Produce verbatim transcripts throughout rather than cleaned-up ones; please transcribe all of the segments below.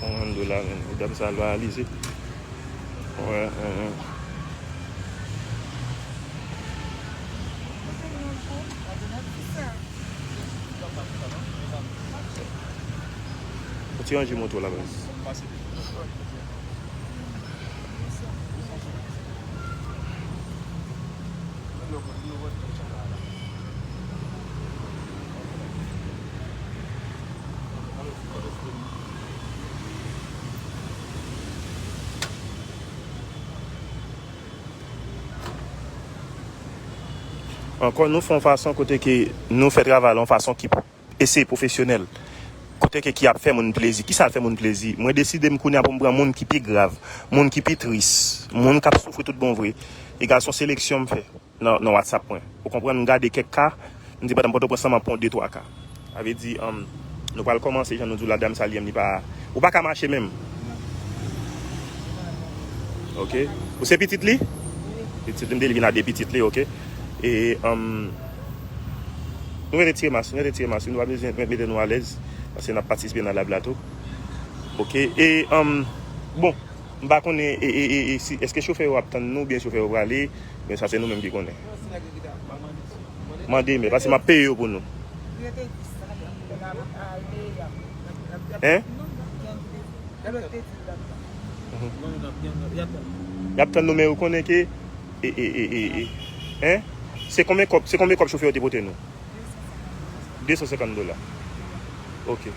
Yon dola, men medam sa al paralize. Wè, wè, wè. Ou ti ranje moto la, baz. Ankò, nou fè yon fason kote ke nou fè travay la yon fason ki eseye pwofesyonèl. Kote ke ki ap fè moun plezi. Kisa l fè moun plezi? Mwen deside m kounye a pou m pran moun ki pi grav, moun ki pi tris, moun k ap soufri tout bon vre. Egal se yon seleksyon m fè nan, nan WhatsApp mwen. Ou konprann? M gade kèk ka, m di pandan m Pòtoprens lan, m ap pran de twa ka. Sa vle di, um, nou pral kòmanse, jan nou di w la, dam sa li menm, li pa, ou pa ka mache menm. Ok. Ou se pitit li? Pitit li, m te vin a de pitit li, ok. E, um, nou rete tire mas, nou rete tire mas, nou pa bezwen mete nou alèz, paske n ap patisipe nan live la tou. Ok. E, um, bon, m pa konnen, e, e, e, e, si, èske chofè yo ap tann nou, oubyen chofè yo prale, men sa se nou menm ki konnen. Mande, men paske m ap peye yo pou nou. Hein? Mhm. Y ap tann nou, men ou konnen ke, e, e, e, e, e, hein? Se konbyen kòb, se konbyen kòb chofè yo te pote nou? De san senkant dola. Ok.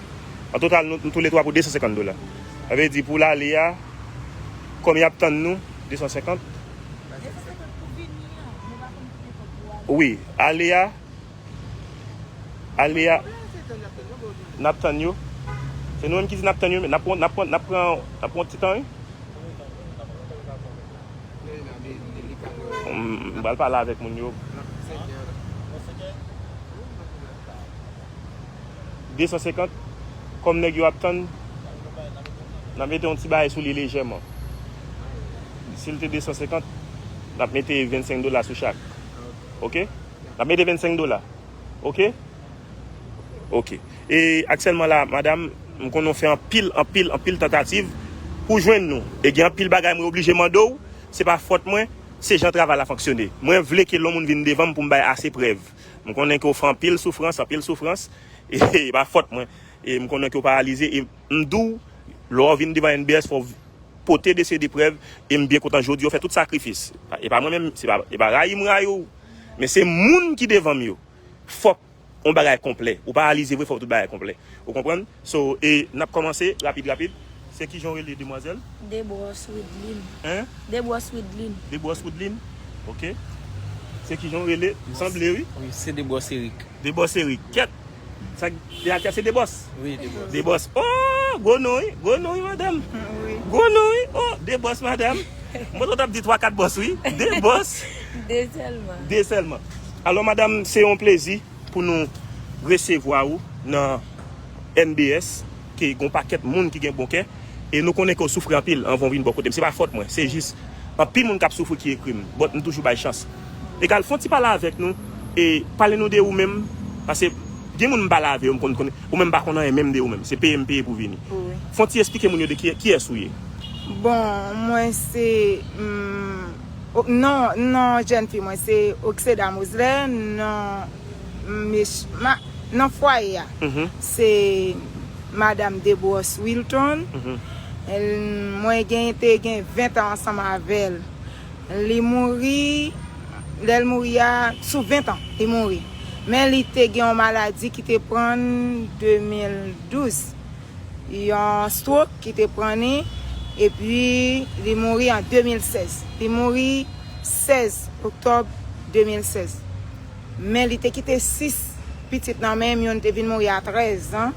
An total, nou, nou toulètwa pou de san senkant dola. Sa vle di pou l ale a, kòm y ap tann nou, de san senkant. Wi, ale a, ale a, n ap tann yo. Se nou menm ki di n ap tann yo, men n ap pran, n ap pran, n ap pran, n ap pran ti tan, wi. M, m pral pale avèk moun yo. De san senkant, kòm nèg yo ap tann, n ap mete yon ti bagay sou li lejèman. Si l te de san senkant, n ap mete vennsenk dola sou chak. Ok? N ap mete vennsenk dola. Ok? Ok. E aktyèlman la, madam, m konnen w fè anpil, anpil, anpil tantativ pou jwenn nou. E gen anpil bagay mwen oblije mande w, se pa fòt mwen, se jan travay la fonksyone. Mwen vle ke lè yon moun vin devan m pou m bay ase prèv. M konnen ke w fè anpil soufrans, anpil soufrans, e e pa fòt mwen. E m konnen ke w paralize, e m di w, lè w vin devan N B S, fò w pote de seri de prèv, e m byen kontan jodi w fè tout sakrifis. E pa mwen menm, se pa, e pa rayi m rayi w, men se moun ki devan m yo. Fòk yon bagay konplè. Ou paralize vre, fòk tout bagay konplè. Ou konprann? So, e n ap kòmanse rapid, rapid. Se kijan w rele, demwazèl? Debwòs Widlin. Hein? Debwòs Widlin. Debwòs Widlin? Ok. Se kijan w rele? Sanble, wi. Wi, se Debwòs Erik. Debwòs Erik. Kèt. Sa, se Debwòs? Wi, Debwòs. Debwòs. Oh, gwo non, wi. Gwo non, wi, madanm. Wi. Gwo non, wi. Oh, Debwòs, madanm. Mwen, t ap di twa, kat bòs, wi. De bòs. De sèlman. De sèlman. Alò, madanm, se yon plezi pou nou resevwa ou nan N B S, ke gon pakèt moun ki gen bon kè, e nou konnen ke w soufri anpil anvan w vin bò kote m. Se pa fòt mwen, se jis anpil moun k ap soufri ki ekri m. But m toujou bay chans. Egal, fè yon ti pale avèk nou, e pale nou de ou menm, paske gen moun m pale avè yo, m konn konnen, ou menm pa konn anyen menm de ou menm. Se peye m peye pou vini. Wi. Fè yon ti esplike moun yo de ki, kiyès ou ye. Bon, mwen se, mm, o-, non, non, jèn fi mwen se Oxeda Mosley, non, mech-, ma-, nan fwaye a. Mhm. Se Madam Debwòs Wilton. Mhm. L-, mwen gen, te gen ven tan ansanm avè l. Li mouri, lè l mouri a, sou ven tan, li mouri. Men li te gen yon maladi ki te pran l de mil douz. Yon stroke ki te pran li, epi li mouri an de mil sèz. Li mouri sèz oktòb de mil sèz. Men li te kite sis pitit nan men m, youn te vin mouri a trèz an.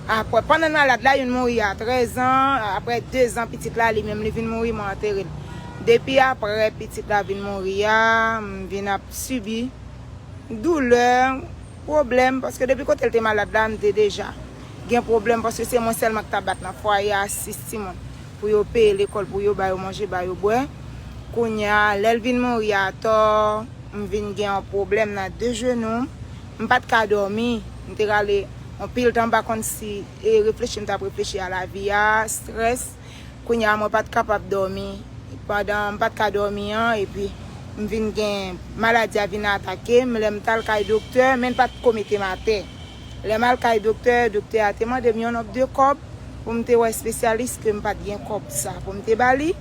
Apre, pandan l malad la, youn mouri a trèz an. Apre de zan, pitit la, li menm, li vin mouri, mwen antere l. Depi apre pitit la vin mouri a, m vin ap sibi doulè, pwoblèm, paske depi kote l te malad la, m te deja gen pwoblèm, paske se mwen sèlman ki t ap bat nan fwaye a, sis timoun, pou yo peye lekòl, pou yo ba yo manje, ba yo bwè. Kounye a, lè l vin mouri atò, m vin gen yon pwoblèm nan de jenou m. M pa t ka dòmi, m te rale Anpil tan m pa konn si e reflechi m t ap reflechi a lavi a, strès. Kounye a mwen pa t kapab dòmi. Pandan m pa t ka dòmi an, epi m vin gen maladi a vin atake m, lè m t al kay doktè, men l pa t ko mete m atè. Lè m al kay doktè, doktè a te mande m yon nonb de kòb pou m te wè espesyalis ke m pa t gen kòb sa pou m te ba li.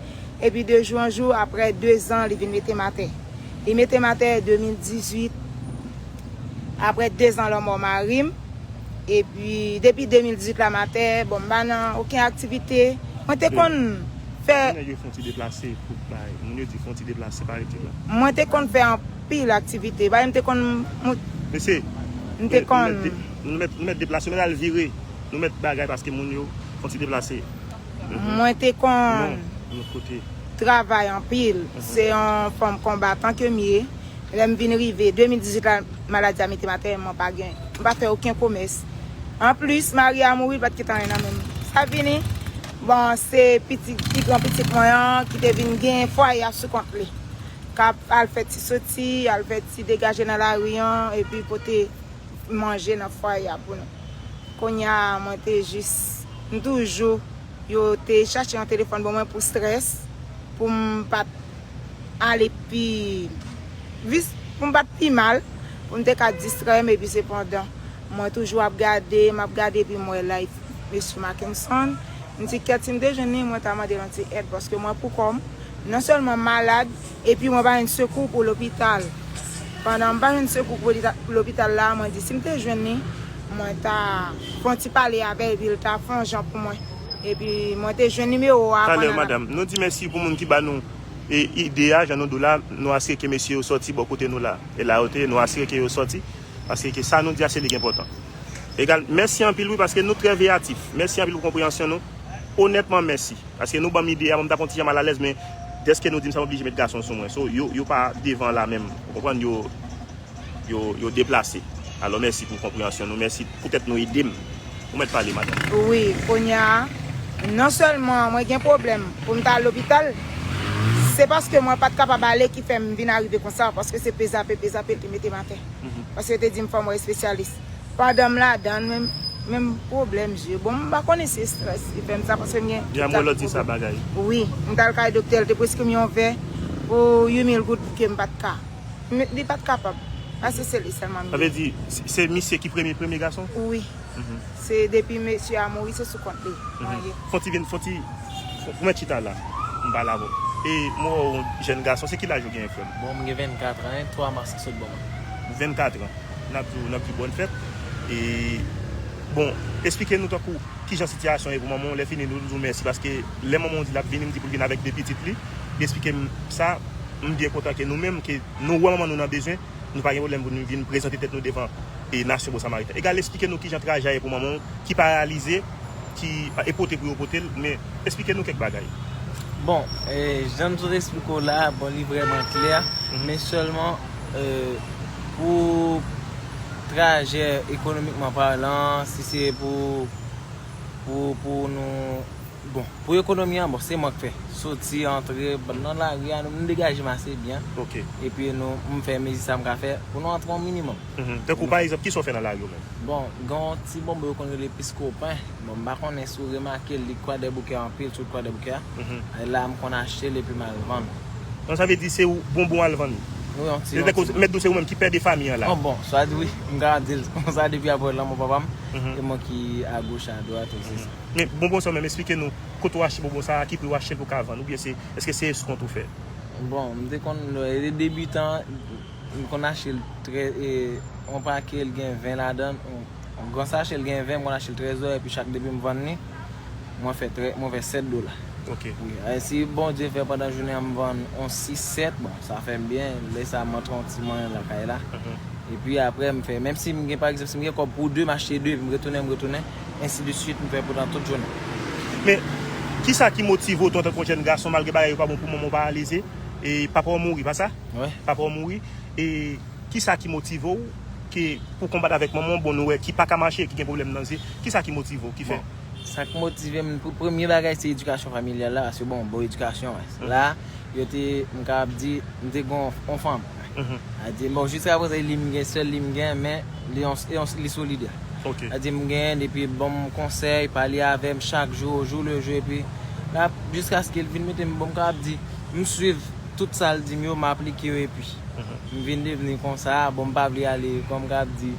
Epi de jou an jou, apre de zan, li vin mete m atè. Li mete m atè de mil dizuit, apre de zan lanmò mari m. Epi depi de mil dizuit la m atè, bon, m pa nan okenn aktivite. Mwen te konn fè Moun yo fon ti deplase pou bay. Moun yo di fon ti deplase pa rete la. Mwen te konn fè anpil aktivite. Bagay m te konn mout- Mesye, M te nou konn met, nou met, nou met deplase, nou met al vire. Nou met bagay paske moun yo fon ti deplase. Mwen te konn Non, yon kote. travay anpil. Se yon fanm konbatan ke m ye. Lè m vin rive de mil dizuit la, maladi a mete m atè, mwen pa gen, m pa fè okenn komès. Anplis, mari a mouri, l pa t kite anyen nan men m. Sa vini, bon, se pitit, pi gran pitit mwen an ki te vin gen fwaye a sou kont li. K ap al fè ti soti, al fè ti degaje nan lari an, epi pote manje nan fwaye a pou nou. Kounye a, mwen te jis, m toujou, yo te chache yon telefòn ban mwen pou strès, pou m pa t ale pi, vis, pou m pa t pi mal, pou m te ka distrè m, epi sepandan, mwen toujou ap gade, m ap gade, epi m wè live mesye Mackenson. M di, kèt, si m te jwenn li, mwen ta mande l yon ti èd, paske mwen pou kò m, non sèlman m malad, epi mwen pa jwenn sekou pou lopital. Pandan m pa jwenn sekou pou lita-, pou lopital la, mwen di, si m te jwenn li, mwen ta fè yon ti pale avè l, epi l ta fè yon jan pou mwen. Epi mwen te jwenn nimewo a Talè, pandan n ap madanm, nou di mèsi pou moun ki ba nou e, ide a, jan nou di w la, nou asire ke mesye yo sòti bò kote nou la. E la yo te ye, nou asire ke yo sòti, paske ke sa nou di a, se li ki enpòtan. Egal, mèsi anpil, wi, paske nou trè veyatif. Mèsi anpil pou konpreyansyon nou. Onètman, mèsi. Paske nou ban m ide a, mwen m t ap yon ti jan malalèz, men dèske nou di m sa, m oblije met gason sou mwen. So, yo, yo pa devan la menm. Ou konprann? Yo, yo, yo deplase. Alò, mèsi pou konpreyansyon nou. Mèsi poutèt nou ede m. Ou mèt pale, madanm. Wi, kounye a, non sèlman mwen gen pwoblèm pou m ta al lopital, se paske mwen pa t kapab ale ki fè m vin arive konsa, paske se pezape, pezape l te mete m atè. Mhm. Paske yo te di m fò m wè espesyalis. Pandan m ladan l, menm, menm pwoblèm je. Bon, m pa konnen si se strès ki fè m sa, paske m gen Jan mwen lòt di sa bagay. Wi, m t al kay doktè, l te preskri m yon vè pou uit mil goud ke m pa t ka. M, li pa t kapab. Paske se li sèlman m Sa vle gen. di, se, se misye ki premye, premye gason? Wi. Mhm. Se depi mesye a mouri, se sou kont li mwen ye. Fon ti vin, fon ti, fon, fon mèt chita la. M pale avè w. E mwen wè w jèn gason, se ki laj ou genyen, frè m? Bon, m gen vennkat an, twa mas ki sot bò mwen. Vennkat an. N ap di w, n ap di w bòn fèt. E, bon, eksplike nou tankou kijan sitiyasyon ye pou manman w. Lè fini, nou di w mèsi, paske lè manman w di l ap vini, m di pou l vin avèk de pitit li. Li eksplike m sa, m byen kontan ke nou menm, ke nou wè manman nou nan bezwen, nou pa gen pwoblèm pou nou vin prezante tèt nou devan e nasyon Bon Samariten. Egal, eksplike nou kijan traje a ye pou manman w ki paralize, ki, e pote pou yo pote l, men eksplike nou kèk bagay. Bon, e, jan m sot eksplike w la, bon, li vrèman klè, Mhm. men sèlman, e, pou trajè ekonomikman palan, si se pou, pou, pou nou, bon, pou ekonomi an, bon, se mwen k fè. Soti, antre, nan lari a, nou, m degaje m ase byen. Ok. Epi nou, m fè mezi sa m ka fè pou nou antre yon minimòm. Mhm. Tankou, pa egzanp, kisa w fè nan lari yo menm? Bon, gen yon ti bonbon yo konn rele Piskopen. Bon, m pa konnen si w remake l, li Kwadèboukè anpil, sou Kwadèboukè a. Mhm. E la, m konn achte l epi m al vann. Donk, sa vle di se ou bonbon al vann? Wi, yon ti, Se yon tankou, ti. Mèt di w se ou menm ki pè de fanmi an la? Bon, bon, sa di wi, m ka di l konsa depi apre lanmò papa m, Mhm. e mwen ki agoch, adwat, et cetera. Mhm. Men bonbon sa w menm, eksplike nou, kote w achte bonbon sa a, ki pri w achte l pou w ka vann, oubyen se, èske se eskont ou fè? Bon, m te konn, e, debitan, m konn achte l trè, e, yon pake, l gen ven ladan l, yon, yon gran sache, l gen ven, m konn achte l trèz dola, epi chak depi m vann li, mwen fè trè, mwen fè sèt dola. Ok. Wi, e, si Bondye fè pandan jounen an m vann yon sis, sèt, bon, sa fè m byen, lè sa a m antre yon ti manyen lakay la. Mhm. Epi apre, m fè, menm si m gen, pa egzanp, si m gen kòb pou de, m achte de, epi m retounen, m retounen, ensi de swit, m fè pandan tout jounen. Men, kisa ki motive w, tou, antanke yon jèn gason, malgre bagay yo pa bon pou manman w, paralize, e papa w mouri, pa sa? Wi. Papa w mouri, e kisa ki motive w ke pou konbat avèk manman w, bon, nou wè, ki pa ka mache, ki gen pwoblèm nan zye, kisa ki motive w, ki fè? Bon, sa k motive m, pou premye bagay, se edikasyon familyal la, paske, bon, bon edikasyon, wi. Mhm. La, yo te, m kapab di, m te gen yon, yon fanm. Mhm. A di, bon, jiska prezan, li m gen, sèl li m gen, men li yon, yon, li solidè. Ok. Sa di m genyen, epi ban m konsèy, pale avè m chak jou, au jour le jour, epi la, jiskaske l vin mete m, bon, m kapab di, m swiv tout sa l di m yo, m aplike yo, epi m vin devni konsa, bon, m pa vle ale, kòm m kapab di,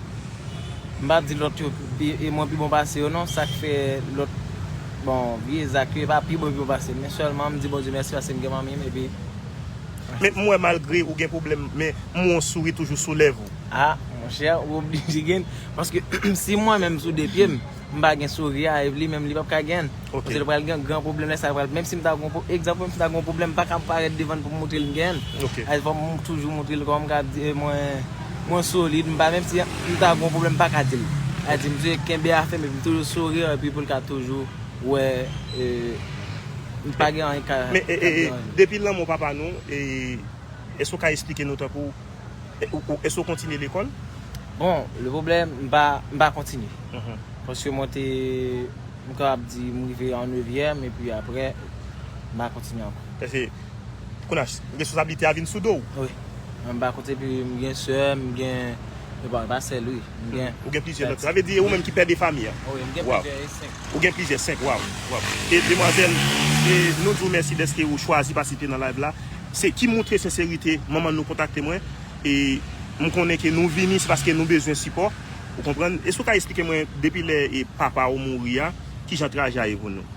m pa di lòt yo, e, e mwen pi bon pase yo, non, sa k fè lòt, bon, vye zak yo, e pa pi bon, pi bon pase m, men sèlman m di Bondye mèsi paske m gen manmi m, epi Men m wè malgre ou gen pwoblèm, men m wè yon souri toujou sou lèv ou. A, monchè, ou oblije gen. Paske si mwen menm sou de pye m, m pa gen souri a, e li menm li p ap ka gen. Ok. Paske li pral gen gran pwoblèm lè sa pral. Menm si m ta gon, egzanp, menm si m ta gon pwoblèm, m pa ka parèt devan l pou m montre l m gen. Ok. Fò m toujou montre l kòm m ka di, e, mwen, mwen solid, m pa, menm si m ta gon pwoblèm, m pa ka di l. Sa di, m toujou kenbe afè m, epi m toujou souri, epi pou l ka toujou wè, e, m pa gen anyen ka, men, e, e, e, depi lanmò papa nou, e, èske w ka esplike nou tankou, e, ou, ou, èske w kontinye lekòl? Bon, le pwoblèm, m pa, m pa kontinye. Mhm. Paske mwen te, m kapab di, m rive an nevyèm, epi apre, m pa kontinye ankò. Paske, kounye a, responsablite a vin sou do w. Wi. Mwen m pa kontinye, epi m gen sè, m gen, e pa, pa sèl, wi. M gen. Mhm. Ou gen plizyè lòt. Sa vle di, e ou menm ki pè de fanmi an? Wi, m gen plizyè, e senk. Ou gen plizyè, senk, waw, waw. E demwazèl, e nou di w mèsi dèske ou chwazi patisipe nan live la. Se ki montre senserite manman nou kontakte mwen. E m konnen ke nou vini, se paske nou bezwen sipò. Ou konprann? Èske w ka esplike mwen, depi lè, e, papa w mouri a, kijan trajè a ye pou nou?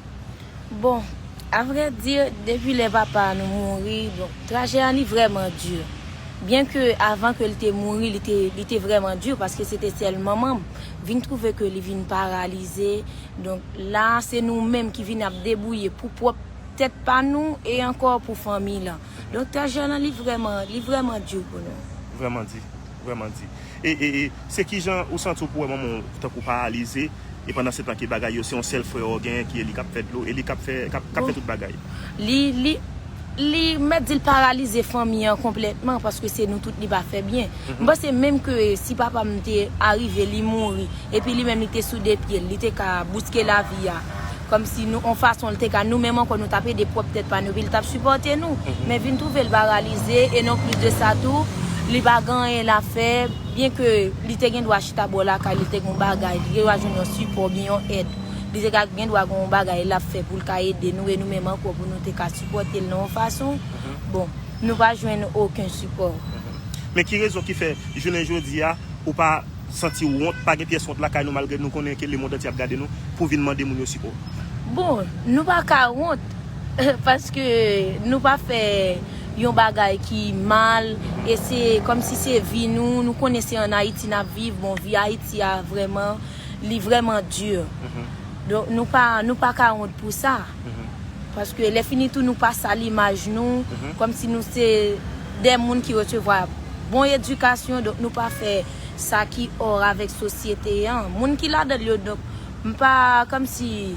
Bon, a vrè di, depi lè papa nou mouri, bon, trajè a li vrèman di. Byen ke avan ke li te mouri, li te, li te vrèman di, paske se te sèl manman m. Vin twouve ke li vin paralize. Donk, la, se nou menm ki vin ap debouye pou pwòp tèt pa nou e ankò pou fanmi lan. Donk, trajè lan, li vrèman, li vrèman di pou nou. Vrèman di, vrèman di. E, e, e, se kijan ou santi w pou wè manman w tankou paralize, e pandan se tan ke bagay yo, se yon sèl frè w genyen ki e li k ap fè dlo, e li k ap fè, k ap, k ap fè tout bagay? Li, li, li mèt di l paralize fanmi an konplètman, paske se nou tout li pa fè byen. Mhm. M panse menm ke si papa m te arive, li mouri, epi li menm li te sou de pye l, li te ka bouske lavi a. Kòmsi nou, on fason li te ka, nou menm ankò, nou t ap ede pwòp tèt pa nou, epi li t ap sipòte nou. Mhm. Men vin twouve l paralize, e non plis de sa tou, li pa gen anyen l ap fè, byen ke li te gen dwa chita bò lakay, li te gen yon bagay, li te dwa jwenn yon sipò, byen yon èd. Li te ka gen dwa gen yon bagay l ap fè pou l ka ede nou, e nou menm ankò pou nou te ka sipòte l nan yon fason. Mhm. Bon, nou pa jwenn okenn sipò. Mhm. Men ki rezon ki fè, jounen jodi a, ou pa santi w wont, pa gen pyès wont lakay nou, malgre nou konnen ke lemonn antye ap gade nou, pou vin mande moun yo sipò? Bon, nou pa ka wont, paske nou pa fè yon bagay ki mal, e se kòmsi se vi nou, nou konnen se ann Ayiti n ap viv, bon, vi Ayiti a vrèman, li vrèman di. Mhm. Donk, nou pa, nou pa ka wont pou sa. Mhm. Paske lè fini tou, nou pa sal imaj nou, mhm, kòmsi nou se de moun ki resevwa bon edikasyon, donk nou pa fè sa ki hors avèk sosyete an. Moun ki ladan l yo, donk, m pa kòmsi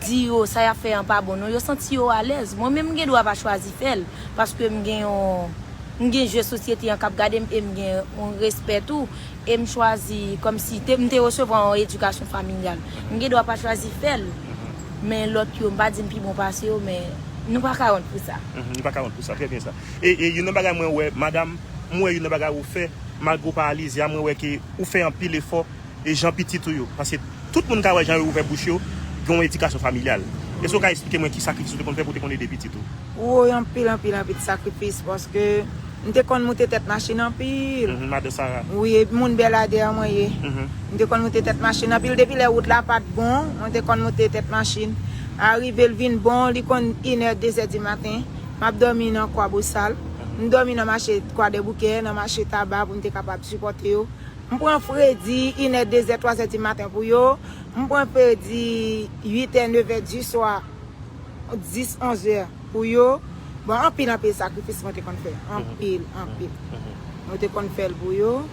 di yo sa y ap fè an pa bon, non, yo santi yo alèz. Mwen menm, m gen dwa pa chwazi fè l, paske m gen yon, m gen je sosyete an k ap gade m e m gen yon respè tou. E m chwazi, kòmsi te, m te resevwa yon edikasyon familyal. M gen dwa pa chwazi fè l. Mhm. Men lòt yo, m pa di m pi bon pase yo, men nou pa ka wont pou sa. Mhm, nou pa ka wont pou sa, trè byen sa. E, e youn nan bagay mwen wè, madanm, m wè youn nan bagay ou fè, malgre w paralize a, mwen wè ke ou fè anpil efò, e jan pitit ou yo. Paske tout moun ka wè jan yo ouvè bouch yo, gen yon edikasyon familyal. Èske w ka eksplike mwen ki sakrifis ou te konn fè pou w te konn ede pitit ou? Woy, anpil, anpil, anpil sakrifis, paske m te konn moute tèt machin anpil. Mhm, madan Sara. Wi, e moun Bèladè mwen ye. Mhm. M te konn moute tèt machin anpil. Depi lè wout la pa t bon, mwen te konn moute tèt machin. Arive l vin bon, li konn inè, dezè di maten. M ap dòmi nan Kwabosal. Mhm. M dòmi nan mache Kwadèboukè, nan mache Taba pou m te kapab sipòte yo. M pran fredi inè, dezè, twazè di maten pou yo. M pran fredi uitè, nevè di swa, dis, onzè pou yo. Bon, anpil, anpil sakrifis mwen te konn fè. Mhm. Anpil, anpil. Mhm. Mwen te konn fè l pou yo.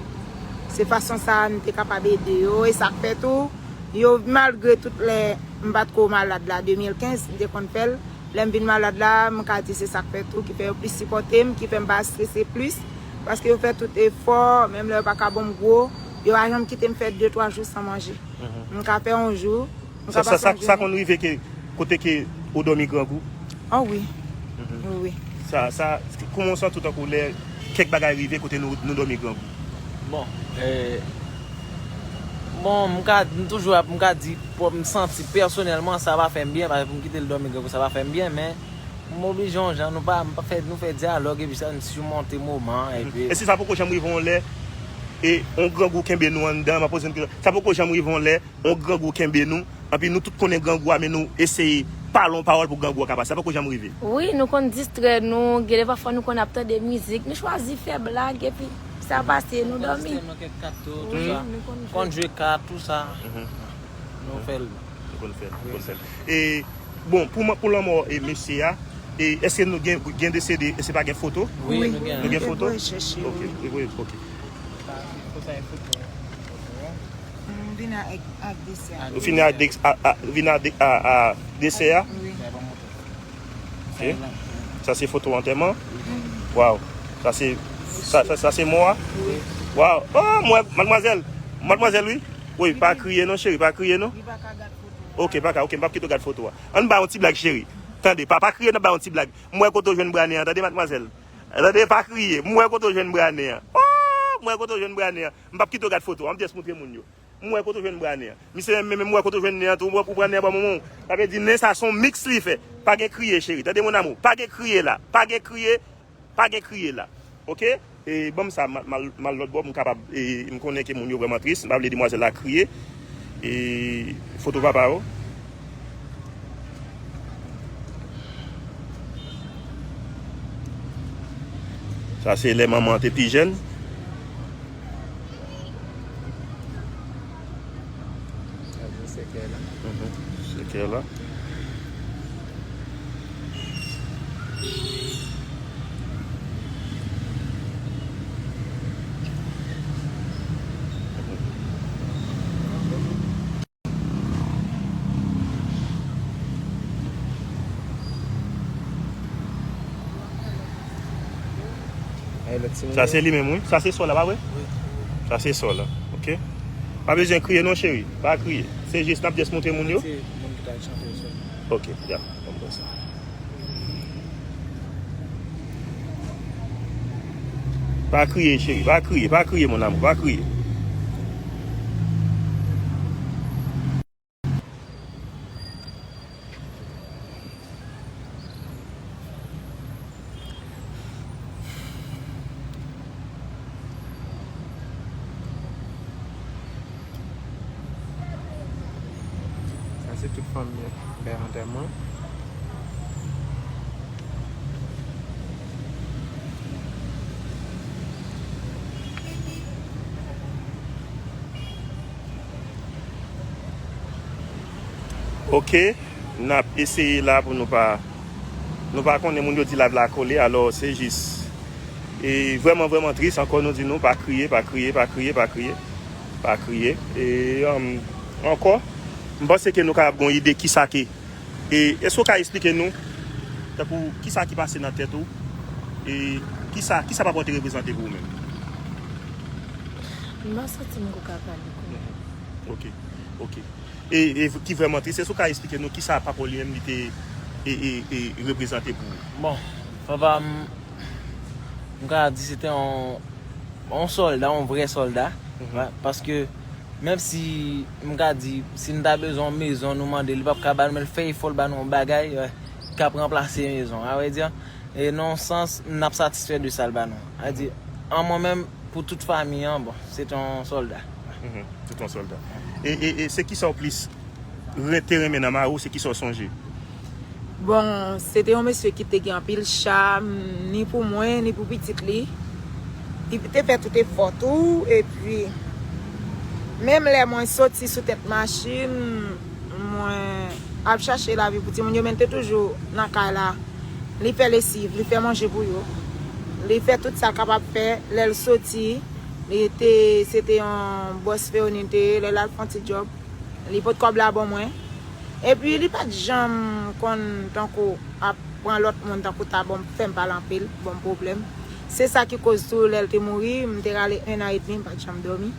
Se fason sa a m te kapab ede yo. E sa k fè tou, yo, malgre tout lè m pa t ko malad la, de mil kenz, m te konn fè l. Lè m vin malad la, m ka di se sa k fè tou, ki fè yo plis sipòte m, ki fè m pa strese plis. Paske yo fè tout efò, menm lè yo pa ka ban m gwo, yo pa janm kite m fè de, twa jou san manje. Mhm. M ka fè yon jou, m ka pase yon jounen. Sa, sa, sa konn rive ke kote ke ou dòmi grangou? Oh wi. Mhm. Wi, wi. Sa, sa, kòman w santi w tankou lè kèk bagay rive kote nou, nou dòmi grangou? Bon, e, Bon, m ka, m toujou ap, m ka di, pou m santi pèsonèlman, sa pa fè m byen, paske pou m kite l dòmi grangou, sa pa fè m byen, men m oblije yon jan, nou pa, m pa fè, nou fè dyalòg, epi sa, m simonte moman, epi E si sa poko janm rive yon lè, e yon grangou kenbe nou anndan, m ap poze yon kesyon, sa poko janm rive yon lè, yon grangou kenbe nou, anpi nou tout konnen grangou a, men nou eseye pale yon pawòl pou grangou a ka pase, sa poko janm rive? Wi, nou konn distrè nou, gen de pafwa nou konn ap tande mizik, nou chwazi fè blag, epi sa pase, nou dòmi. Wi, nou konn fè. Konn jwe kat, tout sa. Nou fè l. Nou konn fè l, nou konn fè l. E, bon, pou, pou lanmò e mesye a, e, èske nou gen, gen desede, èske pa gen foto? Wi, nou gen. Nou gen foto? Ok, wi, ok. M vin ak, ak desè a. Ou fini ak de-, a, a, vin ak de-, a, a, desè a? Wi. Ok. Sa se foto antèman? Waw. Sa se, sa, sa, sa se mò a? Wi. Waw. Oh, mwen, madmwazèl. Madmwazèl, wi. Wi, pa kriye non, cheri, pa kriye non. Li pa ka gad foto a. Ok, pa ka, ok, m p ap kite w gad foto a. Ann ba yon ti blag, cheri. Tande, pa, pa kriye, n ap ba yon ti blag. M wè kote w jwenn bra nen an, tande, madmwazèl. Tande, pa kriye. M wè kote w jwenn bra nen an. Oh, m wè kote w jwenn bra nen an. M p ap kite w gad foto a, m just montre moun yo. M wè kote w jwenn bra nen an. Misye menm, menm, m wè kote w jwenn nen an tou, ou pran nen an ban manman w. Sa vle di nen sa se yon mix li fè. Pa gen kriye, cheri. Tande, mon amour. Pa gen kriye la. Pa gen kriye. Pa gen kriye la. Ok? E, ban m sa, m al, m al, m al lòt bò, m kapab, e, m konnen ke moun yo vrèman tris. M pa vle demwazèl la kriye. E, foto papa yo. Sa se lè manman an te pi jèn. Sa se sekè la. Mhm, sekè la. Sa se li menm, wi. Sa se sò la, pa vre? Wi. Sa se sò la, ok? Pa bezwen kriye non, cheri. Pa kriye. Se jis n ap just montre moun yo. Se moun ki t al chante yo sèlman. Ok, ya, ban m pran sa. Pa kriye, cheri. Pa kriye, pa kriye, mon amour. Pa kriye. Sa se tout fanmi an lè antèman. Ok, n ap eseye la pou nou pa, nou pa konnen, moun yo di live la kole, alò se jis, e vrèman, vrèman tris, ankò nou di nou pa kriye, pa kriye, pa kriye, pa kriye, pa kriye. E, um, ankò, m panse ke nou kapab gen yon ide kisa ke E èske w ka eksplike nou, tankou, kisa ki pase nan tèt ou? E kisa, kisa papa w te reprezante pou ou menm? M pa santi m ko ka pale kounye a. Ok, ok. E, e ki vrèman tris, èske w ka eksplike nou kisa papa w li menm li te, e, e, e, reprezante pou ou? Bon, papa m, m ka di se te yon, yon sòlda, yon vrè sòlda. Mhm. Wi, paske menm si m ka di, si n ta bezwen yon mezon, nou mande, li p ap ka ba nou, men l fè efò, l ba nou yon bagay, wi, k ap ranplase mezon, a vrè di. E nan yon sans, n ap satisfè de sa l ba nou. A di, an mwen menm, pou tout fanmi an, bon, se te yon sòlda. Mhm, se te yon sòlda. E, e, e se kisa w plis ren-, te renmen nan mari w, se kisa w sonje? Bon, se te yon mesye ki te gen anpil cham, ni pou mwen, ni pou pitit li. Li te fè tout efò tou, epi menm lè mwen soti sou tèt machin, mwen ap chache lavi pou timoun yo, men l te toujou nan kay la. Li fè lesiv, li fè manje pou yo. Li fè tout sa l kapab fè. Lè l soti, li te, se te yon bòs fewoni li te ye. Lè l al fè yon ti djòb, li pot kòb la ban mwen. Epi li pa t janm konn tankou ap pran lòt moun tankou ta ban m, fè m pale anpil, ban m pwoblèm. Se sa ki koz tou lè l te mouri, m te rale en an edmi, m pa t janm dòmi.